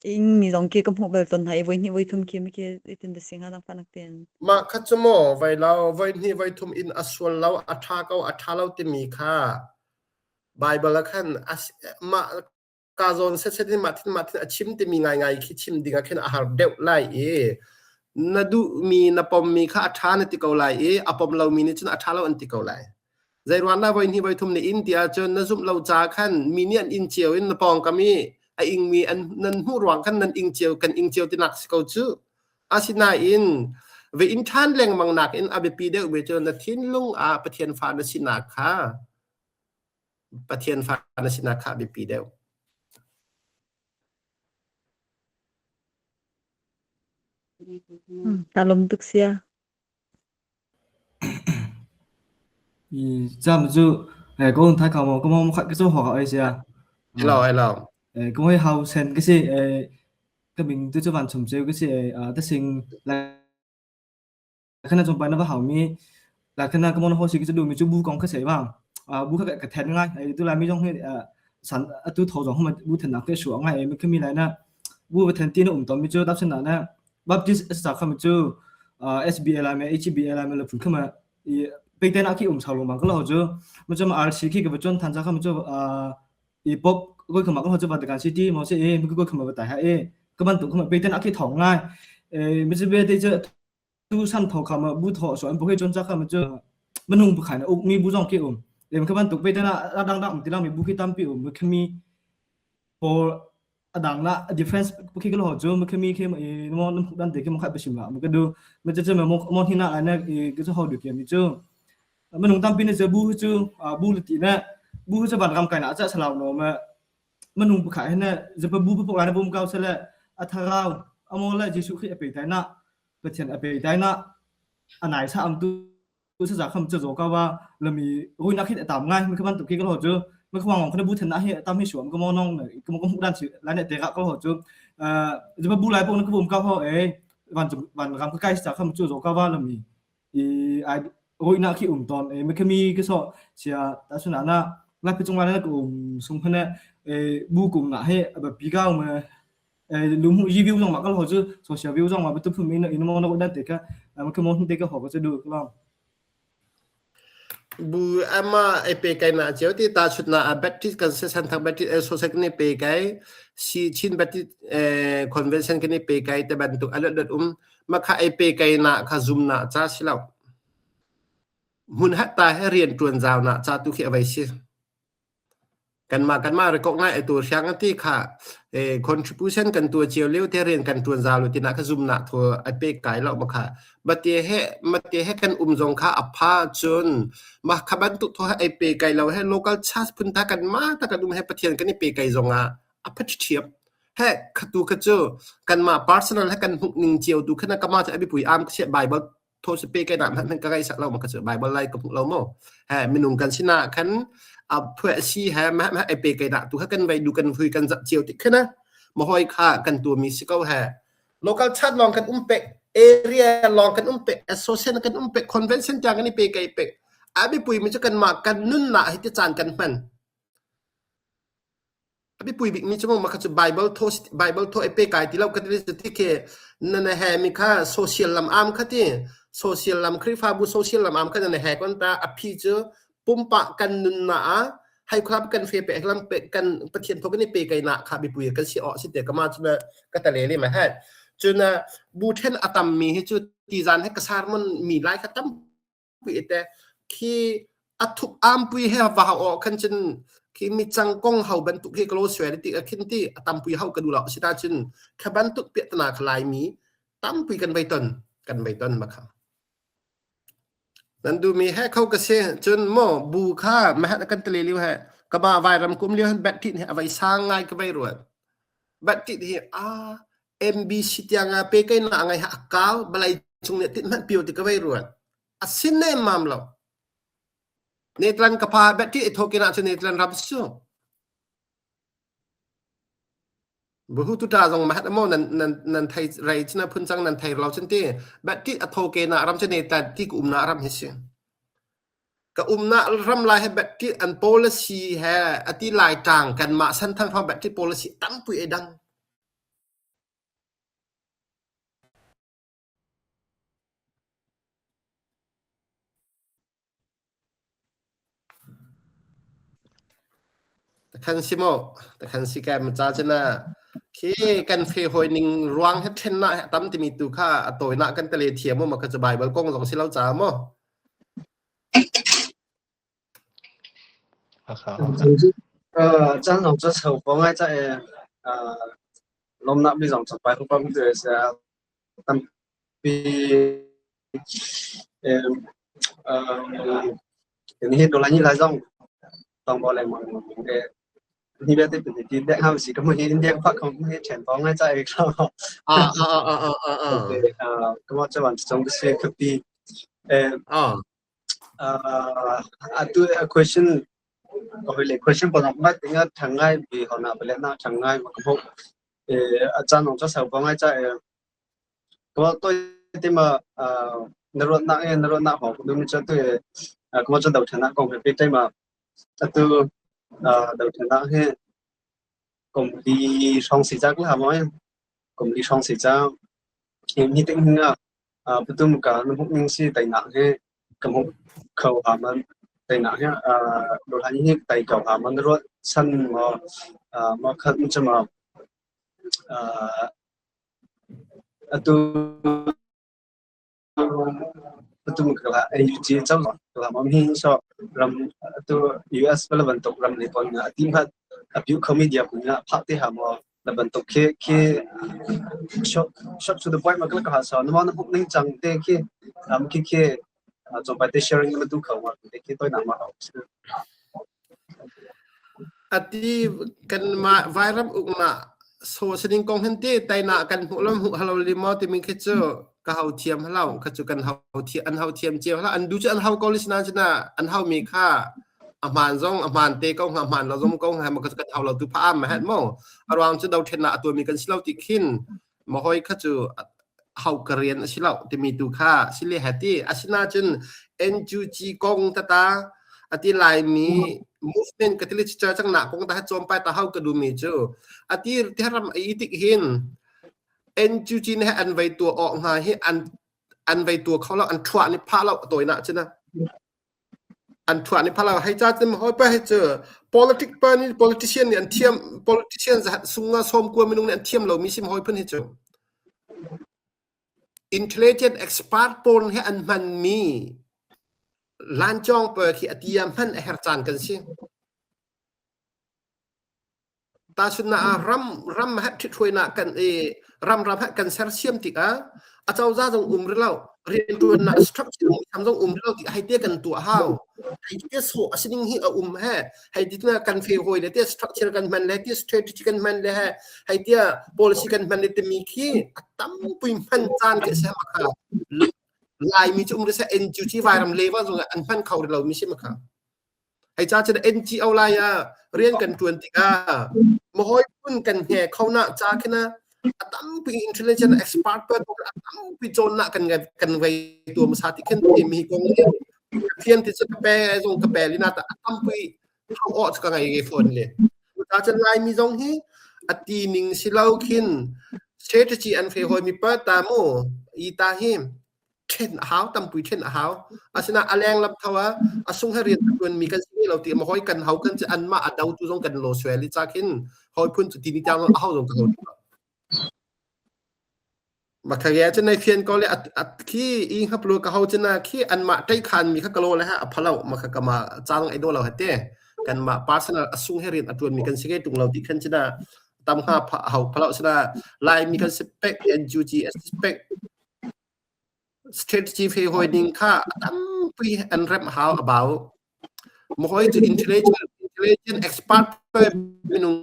ing mi zong khi ka hmuh bal tawn hna i voihnih voithum khi mi khi itin da sing ha dang fanak ten. Mah kha cu maw vai lo voihnih voithum in a sual lo a ṭha ko a ṭha lo timi kha Bible ah khan mah ka zawn setset in mah thin mah thin a chim timi ngaingai khi chim ding ah khin a har deuh lai i na duhmi na pommi kha a ṭha na ti ko lai i a pom lomi nih cun a ṭha lo an ti ko lai. Zei ruang dah voi hnih voi thum na in ti ahcun na zumh lo ca khan mi nih an in cio in na pawngkam i a ingmi an nan hmuh ruang khan nan ing cio kan ing cio tinak si ko cu. Asinain ve in ṭhan lengmang nakin a biapi deuh mi cu na thinlung ah Pathian fa na sinak kha Pathian fa na sinak kha a biapi deuh. Ka lawm tuk sia. Jam cu ko thai ka mo ko mo khat ka chu ho ka ai sia. Hello hello. Ko hei hau sen ka si ka ming tu chu van chum cheu ka si ta sing la Khana cawmpai na va haumi la khana ka mon ho si ki chu mi chu bu kong kha sei bang bu kha ka then ngai ai tu lai mi jong he san atu tho jong homa bu then nak te shu ngai mi khami lai na bu ba then ti na um tom mi chu dap sen na na Baptist sa kha mi chu SBL lai me HBL lai me la phun khama i pe te na ki um chalo mang ka lo chu ma chu ma RC ki ka ba chon than cha kha mi chu i pop koi khama ka ho chu Vatican City mo se e mi ko khama ba tai ha e ka ban tu khama pe te na ki thong ngai e mi chu be te chu tu san tho kha ma bu tho so an bu he chon cha kha ma chu manung bu khai na uk mi bu zong ki um lem kha ban tuk pe ta na dang dang ti lang mi bu ki tam pi um khmi for adang la difference bu ki lo chu ma khmi khe ma mo nam dan te ki mo kha ba sim la ma ka du ma cha cha ma mo mo hina ana ki chu ho du ki mi chu manung tam pi ne chu bu chu bu le ti na bu chu ban ram kai na cha salau no ma manung bu khai na zapa bu bu pok la na bum kau sala atharau. Amo le Jesuh Khrih a pe tai na Pathian a pe tai na anai sa am tu sa za kham cha zo ka wa lami ruina khit atam ngai mi khaban tu ki ka ho chu mi khawang ong khana bu than na hi tam hi suam ka mo nong ne ka mo ka mu dan chi lai ne te ka ka ho chu eh bu lai pong ka bum ka ho e van van ram ka kai sa kham chu zo ka wa lami i ai ruina khi um ton e mi khami ka so sia ta suna na la pi chung la ka um sung khana e bu kum na he ba pi ka ma lung review zong ma ka ho chu social view zong ma bu tu phun mi in mo na da te ka ma ka mo te ka ho ka chu du ka Bu ama e pe kai na cheu ti ta chut na a Baptist kan se san thak Baptist Association ni pe kai si Chin Baptist Convention kan ni pe kai te bantuk alat dat um ma kha e pe kai na kha zoom na cha si lo mun hat ta he rian tuan zau na cha tu khi avai si Kanmah kanmah rekok ngai atu hriang an ti kha contribution kan tua cio lio te rian kan tuan zau lo tina kha zumnak thu a pe kai lo ma kha mate he mate he kan um zong kha a pha cun mah kha bantuk tho he ai pe kai lo he local church phun ta kan ma ta kan um he pathian kan i pe kai zong ah a phat thiam he khatu kha cu kanmah personal he kan hmuh ning cio tu khana kama cha abi pui am ka bible tho se pe kai na hmanh ka ngai sak lo ma ka chu bible lai ka hmu lo mo he minung kan sina khan a phue si he ma ma ai pe kai na tu kha kan vai du kan hui kan zap chiu ti khana ma hoi kha kan tu mi si ko he local chat long kan um pe area long kan um pe association kan um pe convention chang kan i pe kai pe abi pui mi chu kan ma kan nun na hi ti chan kan hman A biapui bikmi cu mah kha cu Bible thaw Bible thaw i pe kai ti lo ka ti ti khi na na he mi kha social lam am kha ti social lam Khrihfabu social lam am kha na na he kon ta a phi cu pumpak kan nunnak ah hai khuap kan fe pe lam pe kan Pathian thaw kan i pe kai na kha bipui kan si aw si te kama cu na ka tale le ma he cun bu then atam mi hi cu ti zan he ka sermon mi lai kha tam pui te khi a thup ampui he va hau aw khan cun khi mi cang kong hau bantuk hi klo suai ti a khin ti a tampui hau ka du lo sita cun kha bantuk piatana khalai mi tampui kan vai ton kan vai ton ma kha nan du mi he kho ka se cun mo bu kha ma ha kan tele liu he ka ba vai ram kum liu han bat tin he avai sang ngai ka vai ruat bat ti hi a MBC tiang ah pe kai na ngai ha akau balai chung ne tit man pio ti ka vai ruat asin ne mam lo Netlan ka pa bet ti thokina chu Netlan ram su buhu tu ta zong ma hat mo nan nan nan thai rai china phun chang nan thai lo chen ti bet ti atho ke na ram chu Netlan ti ku um na ram hi si ka um na ram lai he bet ti an policy he ati lai tang kan ma san thang thong bet ti policy tam pui e dang Takhan si maw? Takhan si kai ma ca cun ah khi kan fe hawi ning ruang he ṭhen na he tam timi tu kha a tawinak kan tale thiam maw ma kha cu Bible kong zong si lo ca maw? Caan zong cu sau ko ngai ca i lawmnak mi zong cu pai rupam tu a si. Tampi nihin dolai ni lai zong tong bo lengmang ni vialte tu ti dek ham si ka mu hi India fa khom hi chen pong ngai cha e kha ah ah ah ah ah ah ka mo chawan chong se khapi eh ah atu question hoi le question pon ma tinga thangai bi hona bele na thangai ma ko eh achan ong cha sau ko ngai cha e ko to ti ma na ruat nak e na ruat nak ho dum cha tu e ko cha dau thana kong he pe tai ma atu dau thana he kom li song si cha ko ha mo kom li song si cha ni ting nga patum ka na huk ning si tai nak he ka huk kho ha man tai nak he do han hi tai ko ha man ruat san mo ma khat cha ma atu atu ka la AUG chau la ma mi so ram atu US bala bantuk ram le pon nga tim khat apiu kho media pun nga phak te ha mo na bantuk khi khi short short to the point ma ka ha so na ma na huk ning chang te khi am khi khi chong pai te sharing ma tu kho ma te khi toi na ma Ati kan ma vairam ukna. So sining kong hin ti taina kan hmuh lo hmuh halo li maw timi khi cu ka hau thiam halo kha cu kan hau thiam an hau thiam cio halo an du cu an hau ko li sinan sina an hau mi kha a hmaan zong a hmaan te ko hnga hmaan lo zong ko hnga ma kan hau lo tu pha am ma het mo aruang cu do then na atuan mi kan si lo ti khin ma hoi kha cu hau ka rian a si lo timi tu kha sile hati asina cun NUG kong tata ati laimi movement ka tili cha chang na kong ta chom pai ta hau ka du mi chu ati tiharam ai tik hin NUG ne an vei tua ok nga hi an an vei tua kho lo an thua ni pha lo toy na china an thua ni pha lo hei cha chim hoi pa he chu politic pa ni politician ni an thiam politician za sunga som kwa minung ni an thiam lo mi sim hoi phun hi chu Intelligent expert pawl he an hmanmi lancawng pawl khi a ti ah hman a herh caan kan si. Tahchunhnak ah ram ram he ṭhithruainak kan i ram ram he kan sersiam tikah acozah zong um rih lo rianṭuannak structure sam zong um rih lo tik hei te kan tuah hau. Hei te sawh a sining hi a um he hei ti kan fe hawi le te structure kan hman le te strategy kan hman le he hei tia policy kan hman le timi khi a tampui hman caan ke se ma kha Laimi cu um se NGO vairam le wa zong an hman kho lo mi si ma kha hei cha cun NGO lai ah rian kan tuan tikah mahoi phun kan hnge kho na cha khina a tampi intelligent expert pa a tampi cawn na kan kan vei tuam sa ti khen ti mi kong Pathian ti cu ka pe zong ka pe lina ta a tampi thau aw cu ka ngei nge fawn le ta cun Laimi zong hi a ti ning si lo khin strategy an fe hoi mi pa ta mu i ta hi ṭhen a hau tampui ṭhen a hau asina a leng lam tho a a sung he rian tuan mi kan si lo ti ma hoi kan hau kan ci an ma a do tu zong kan lo sual i cha khin hoi phun cu ti ni tiang a hau zong ka hau Makhage cu nai fian ko le khi i hngaplu ka ho cina khi anmah ṭei khan mi kha ka lo le ha a phalo makha kama cang ai do lo hate kanmah personal asung he rian a ṭuan mi kan si ke tung lo ti khan cina tam hnga hau phalo sina lai mi kan si pek NUG spek strategy fe hoi ding kha tampi an rem hau abau mo hoi cu intelligent intelligent expert minung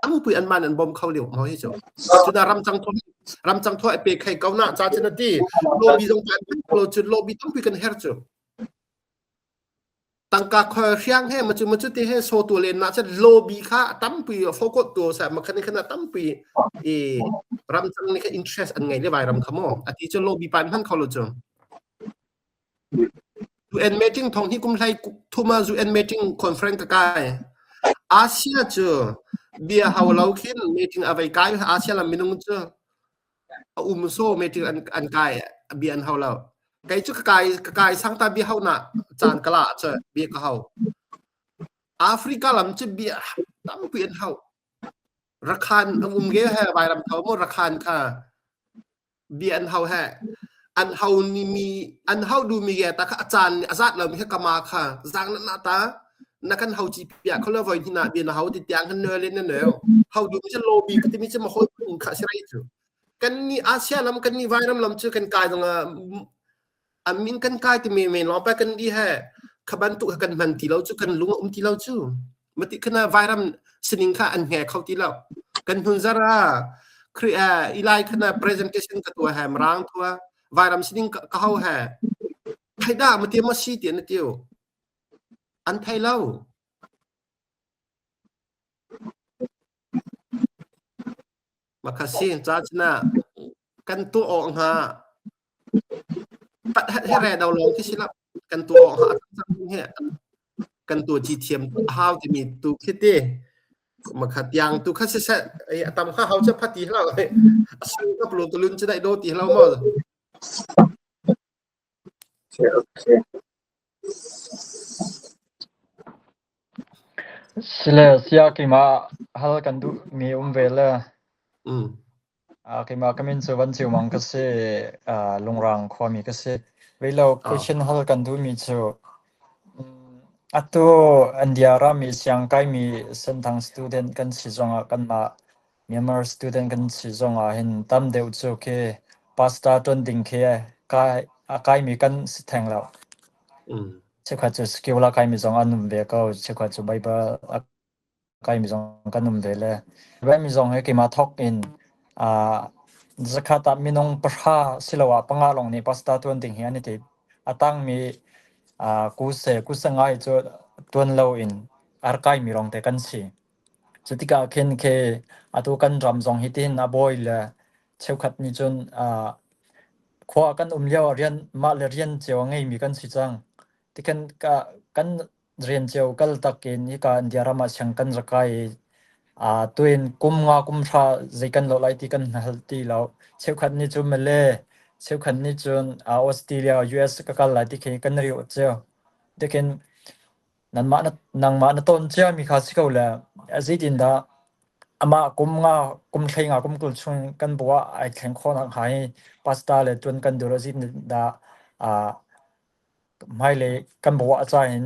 Tampi an man an bom kho lio mo hi cu. Cuna ramcang tho ramcang tho pe khai ko na cha cun ti lobby zong kan lo cu lobby tampi kan her cu. Tangka khoi hriang he ma cu ma cu ti he so tu len na chan lobby kha tampi focus tu sa ma khan khan tampi i ramcang ni kha interest an ngai le vai ram kha mo ati cu lobby pan hman kho lo cu. UN meeting thong hi kum hlei thum ah UN meeting conference ka kai. Asia cu bia hau lo khin meeting a vei kai Asia lam minung cu a um so meeting an an kai bia an hau lo. Kei cu ka kai ka kai sang ta bia hau na caan kala cu bia ka hau. Africa lam cu bia tampi an hau. Rakhan um ge he vairam tho mu rakhan kha bia an hau he an hau ni mi an hau du mi ge ta kha a caan a zat lo mi kha kama kha zang na na ta na kan hau chi pia kholo voi hina bia na hau ti tiang kan nö le na nö hau du mi che lobby ka ti mi che ma hoi phun kha si rai chu kan ni Asia lam kan ni vairam lam chu kan kai dong a min kan kai ti me me lo pa kan di he kha bantuk kan hman ti lo chu kan lung um ti lo chu Mati khana vairam sining kha an nge kho ti lo. Kan hnun zara khri ilai khana presentation ka tua he marang thua vairam sining ka ho he thaida mati ma si ti na tiu an thai lo. Makasi cha china kan tu awk hnga pat he re do lo khi sila kan tu awk hnga he kan tu chi thiam hau ti mi tu khi ti makha tiang tu kha se se ai atam kha hau cha phati hlo asu ka plo tulun chu dai do ti hlo mo Okay, okay. Sile sia keimah hal kan duh mi um ve le. Keimah ka min cu Van Ceu Mang ka si. Lungrang khuami ka si. Veilo question hal kan duh mi cu atu India ram i siang kaimi Senthang student kan si zongah kanmah Myanmar student kan si zongah hin tam deuh cu khi pastor ṭuan ding khi kai a kaimi kan si theng lo. Cheukhat cu secular kaimi zong an um ve ko. Cheukhat cu Bible a. kaimi zong kan um ve le mi zong hi keimah thawk in zakhat ah minung pahra siloah panga lawng nih pastor tuan ding hi an i tim. A tangmi kuse kuse ngai cu tuan loin a rak kaimi lawngte kan si. Cutikah khin khi atu kan ram zong hi tihin a bawi le cheukhat nih cun khua kan um lio ah rian mah le rian cio a ngeimi kan si cang. Tikhan kan rian cio kal tak in hika India ram ah siang kan rak kai i tuin kum nga kum hra zei kan lawh lai ti kan hngal ti lo. Cheukhat nih cun Malay, cheukhat nih cun Australia, US ka kal lai ti khi kan riuh cio. Tikhin nanmah na nangmah na tawn ciami kha si ko le zeitindah amah kum nga kum hlei nga kum 20 chung kan bu ah ai thleng khawh nak hnga hi pastor le tuan kan dur zeitindah hmailei kan bu ah ca in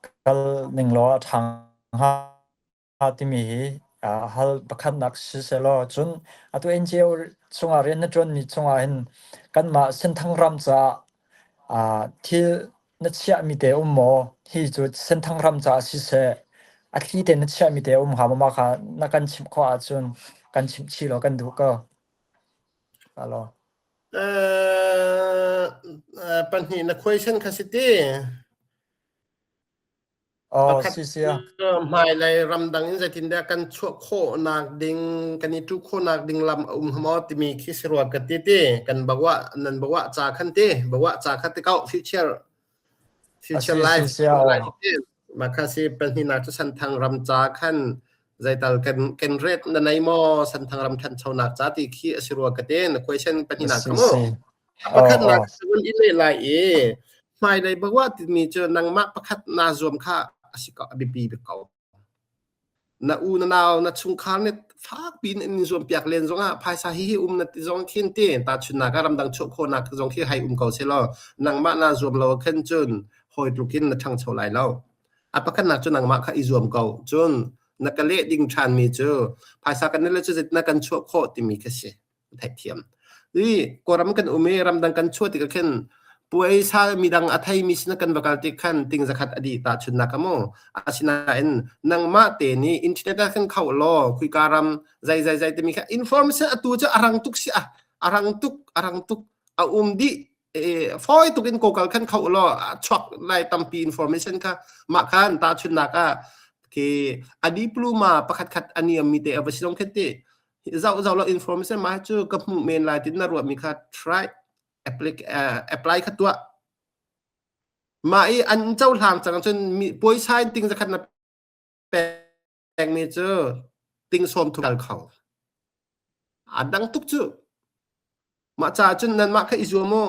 kal ning law a ṭha hnga timi hi hal pakhatnak sisehlaw cun atu NGO chungah rian na ṭuanmi chungah hin kanmah Senthang ram caah thil na chiahmi te um maw? Hi cu Senthang ram caah siseh a thli te na chiahmi te um hnga maw mah kha na kan chimh khawh ahcun kan chimh chih law kan duh ko. Alo. Pahnih na question kha si ti. Oh, Pakhat si sia. cu hmailei ramdang in zeitindah kan chuah khawhnak ding, kan i tu khawhnak ding lam a um hnga maw timi khi si rua ka ti ti. Kan bawa nan bawa ca khan ti, bawa ca kha ti kau future A future si si life sia. Oh. Mah kha si pahnihnak cu Santhang ram ca khan zeital kan kan ret na nei maw Santhang ram thanchonak ca ti khi a si rua ka ti. Na question A pahnihnak si kha mu. si. A Oh, pakhatnak oh. cu vun i leh lai i hmailei bawa timi cu nangmah pakhat naa zuam kha a si ko a biapi bik ko. Na u na nau na chungkhar nih fak piin in zuam piak len zongah phaisa hi hi um na ti zong khin ti tahchunhnak ah ramdang chuah khawhnak zong khi hei um ko selaw nangmah naa zuam lo khan cun hawi tluk in na ṭhangcho lai lo. A pakhatnak cu nangmah kha i zuam ko. Cun na ka leh ding ṭhanmi cu phaisa kan le cu zeitin kan chuah khawh timi kha si. Theihthiam. I Kawlram kan um i ramdang kan chuah tikah khin puaisa midang a theimi sin kan va kal tik khan ting zakhat a dih tahchunhnak a mu. Asinain nangmah te nih internet ah khan khauh law khuika ram zei zei zei timi kha information atu cu a rang tuk si a a rang tuk a rang tuk a um dih fawi tuk in kokal khan khauh law a chuak lai tampi information kha mah khan tahchunhnak ah khi a diploma pakhat khat a niam mi te a va si zong khin ti zoh zoh lo information mah cu ka hmuh men lai tin na ruahmi kha try apply kha tuah mah i an cohlang cang cun puaisa in ting zakhat na pekmi cu ting sawm thum kal kho a dang tuk cu mah caah cun nanmah kha i zuam u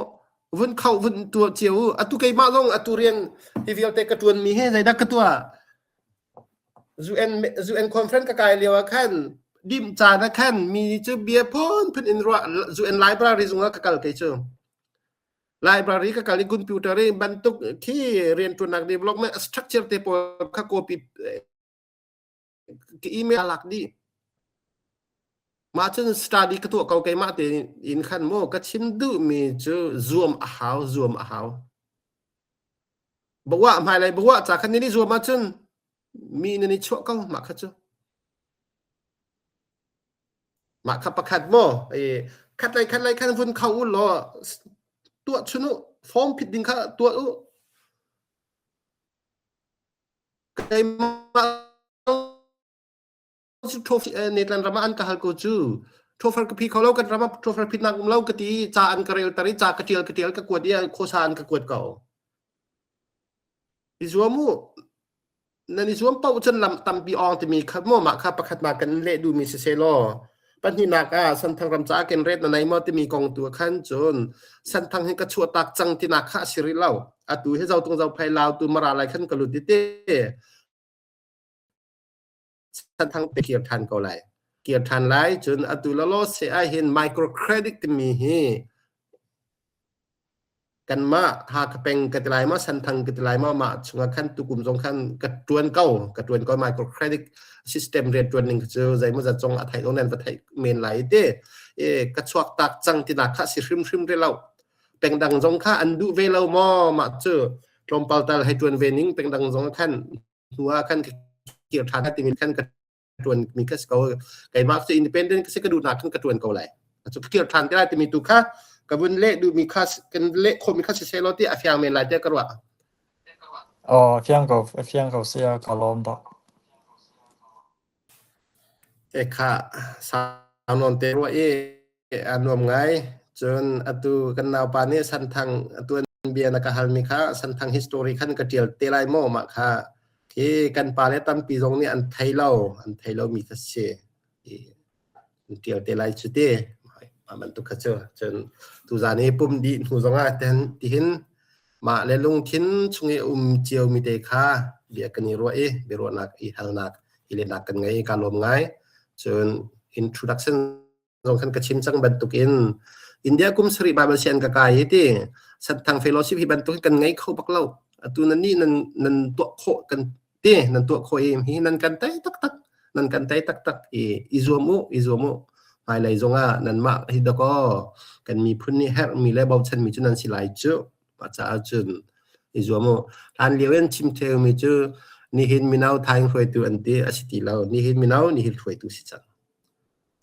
vun khauh vun tuah cio u atu keimah zong atu rian hi vialte ka ṭuanmi hi zeidah ka tuah UN UN conference ka kai lio ah khan dim caan ah khan mi cu bia phun phun in ruah UN library zung ah ka kal kei cu library ka kal i computer i bantuk khi rianṭuannak development structure te pawl kha copy ka email lak dih. Mah cun study ka tuah ko keimah te in khan mu ka chim duhmi cu zuam a hau zuam a hau. Bawa hmailei bawa ca khan nan i zuam ahcun mi nan i chuah ko mah kha cu. Mah kha pakhat maw khat lei khat lei khan vun kho u law tuah chun u form phit ding kha tuah u. Keimah Netland ram ah an ka hal ko cu. Ṭhawfar ka phi kho lo kan ram ah ṭhawfar phitnak um lo ka ti ca an ka rel tar i ca ka ṭial ka ṭial ka kuat i khuasa an ka kuat ko. I zuam u. Nan i zuam paoh cun lam tampi awng timi kha maw mah kha pakhat nak kan leh duhmi si seh law pahnihnak ah Santhang ram caah ken ret na nei maw timi kong tu ah khan cun Santhang hi ka chuahtak cang tinak kha a si rih lo. Atu hi zotung zophei lau tu mara lai khan ka lut i te. Santhang te kir ṭhan ko lai. Kir ṭhan lai cun atu lawlaw se ah hin microcredit timi hi kanmah Hakha peng ka ti lai maw Santhang ka ti lai maw mah chungah khan tukum zong khan ka ṭuan ko ka ṭuan ko microcredit system rian ṭuan ning cu zeimawzat zong a theih zong nan va theih men lai ti e ka chuak tak cang tinak kha si hrimhrim re lo pengdang zong kha an duh ve lo maw mah cu tlawmpal tal hei ṭuan ve ning pengdang zong khan hnu ah khan ka kir ṭhan timi khan ka ṭuan mi ka si ko. Keimah cu independent ka si ka duhnak khan ka ṭuan ko lai. Cu ka kir ṭhan te lai timi tu kha ka vun leh duhmi kha kan leh khawhmi kha si seh law ti a fiang men lai tiah ka ruah. Aw, fiang ko, fiang ko sia ka lawm tuk. Ekha sau nawn te ruah i a nuam ngai. Cun atu kan naupa nih Santhang atuan bia na ka halmi kha Santhang history khan ka ṭial te lai maw mah kha khi kan pale tampi zong nih an thei lo, an thei lomi kha si. An ṭial te lai cu ti. Mah bantuk kha cu. Cun tuzaan i pum dih hnu zongah tihin mah le lungthin chung i um ciomi te kha bia kan i ruah i biaruahnak i halnak i lehnak kan ngei ka lawm ngai. Cun introduction zong khan ka chim cang bantukin India kum sarih Bible sian ka kai hi ti Santhang Fellowship hi bantuk kan ngei kho bak lo. Atu nan nih nan nan tuah khawh kan ti nan tuah khawh i hi nan kan tei taktak nan kan tei taktak i i zuam u i zuam u hmailei zongah nanmah hi dakaw kan miphun nih herhmi le bochanmi cu nan si lai cu mah caah cun i zuam u hlan lio in chim theumi cu nihin mino thaing hruaitu an ti a si ti lo nihin mino nihin hruaitu si cang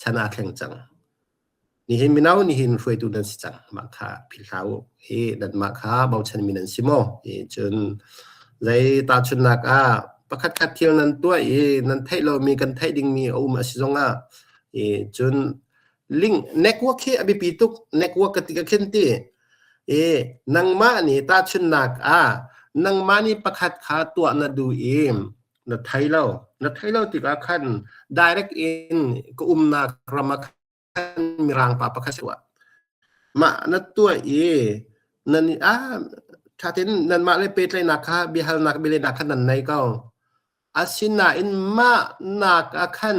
chan aa thleng cang Nihin mino nihin hruaitu nan si cang. Mah kha philh hlah u. Hi nanmah kha bochanmi nan si maw? Hi cun zei tahchunhnak ah pakhatkhat thil nan tuah i nan theih lomi kan theih dingmi a um a si zongah i cun link network hi a biapi tuk. Network ka ti ka khin ti. I nangmah nih tahchunhnak ah nangmah nih pakhat kha tuah na duh i na thei lo. Na thei lo tikah khan direct in ka umnak ram ah khan mirang pa pakhat tuah. Mah na tuah i nan ah thatin nanmah le pehtlaihnak kha biahalnak bialehnak kha nan nei ko. Asinain mah nak ah khan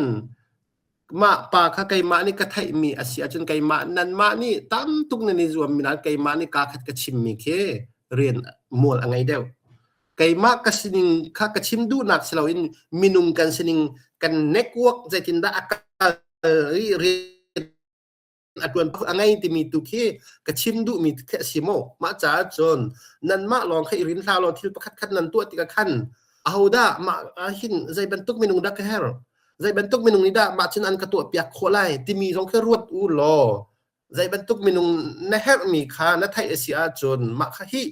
mah pa kha keimah nih ka theihmi a si ahcun keimah nanmah nih tam tuk nan i zuammi nain keimah nih kaa khat ka chimmi khi rian mual a ngei deuh. Keimah ka sining kha ka chim duhnak si loin minung kan sining kan network zeitindah a kal i rian a ṭuan a ngei timi tu khi ka chim duhmi khi a si maw? Mah caah cun nanmah lawng kha i rin hlah law thil pakhat khat nan tuah tikah khan ahodah mah ah hin zei bantuk minung dah ka herh? Zei bantuk minung nih dah mah cun an ka tuahpiak khawh lai timi zong khi ruat u law zei bantuk minung na herhmi kha na theih a si ahcun mah kha hi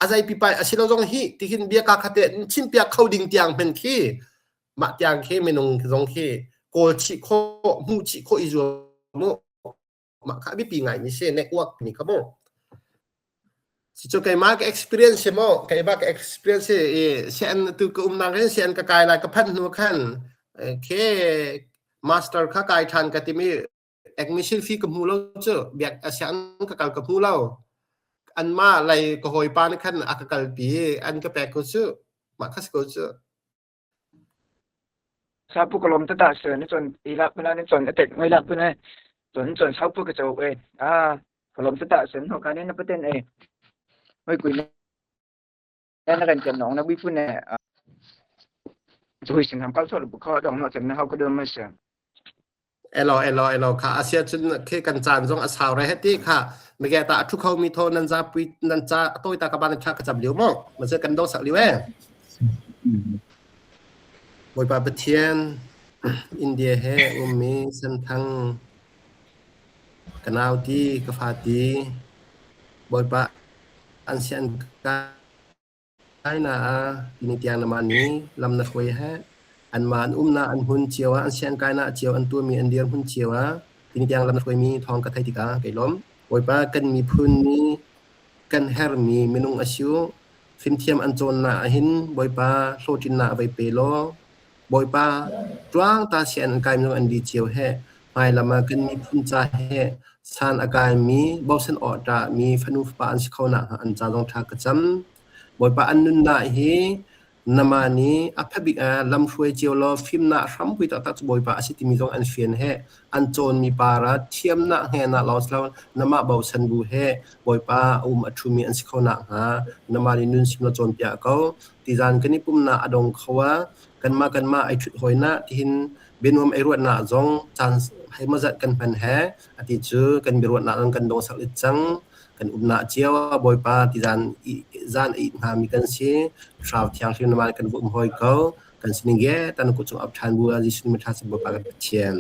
a zei pipai a si lo zong hi tihin bia ka khate chimpiak kho ding tiang hmen khi mah tiang khi minung zong khi kawl chih khawh hmuh chih khawh i zuam mu mah kha biapi ngai mi si network mi kha mu si cu keimah ka experience si mo keimah ka experience si i sian tu ka umnak hin sian ka kai lai ka phanh hnu khan ke master kha kai than ka timi admission fee ka hmu lo cu biak asian ka kal ka hmu lo anmah lei ka hawipa nih khan a ka kalpi an ka pek ko cu mah kha si ko cu Sapu ka lawm tata se ni chon ila puna ni chon atek ngai la puna chon chon saupu ka chau e a ka lawm tata sen ho ka ne na paten e hoi kui na kan chan nong na bui pun ne hui sin ham kal so bu kho dong no chan na hau ka dom ma se Elo elo elo kha asia cun khi kan caan zong a sau re heti kha mige ta a thu kho mi tho nan za pui nan ca toi ta ka ban tha ka cham liu mo ma se kan do sak liu e Bawipa Pathian India he ummi Senthang ka nau ti ka fa ti Bawipa an sian ka China ah tuni tiang na mah nih lam na hruai he anmah an umnak an hmun cio ah an siangkainak cio an tuahmi an dirhmun cio ah tuni tiang lam na hruaimi thawng ka theih tikah kai lawm. Bawipa kan miphun nih kan herhmi minung a si u. Fimthiam an cawnnak ahhin Bawipa hlawhtlinnak vai pe law Bawipa ṭuang ta sian an kai zong an di cio he hmailam ah kan miphun ca he san a kaimi bosan awh ṭahmi fanu fapa an si kho nakhnga an ca zong ṭha ka cam. Bawipa an nunnak hi nama nih a phabik ah lamhruai cio law fimnak hrampi taktak cu Bawipa a si timi zong an fian he an cawnmi para thiamnak hngenak lawng si lo namah bosan bu he Bawipa a um a ṭhumi an si kho nakhnga nama nih nun sim law cawnpiak ko. Tizan kan i pumnak a dong kho ah kanmah kanmah ai ṭhut hawinak tihin bianuam ei ruahnak zong caan heimawzat kan hman he ati cu kan biaruahnak zong kan dong sak lit cang. Kan umnak cio ah Bawipa tizan i zan a it hngami kan si. Thlarau Thianghlim nama kan va um hawi ko. Kan sining ge tan ku cung ap ṭhan bu ah Jesuh min ṭha si Bawipa kan Pathian.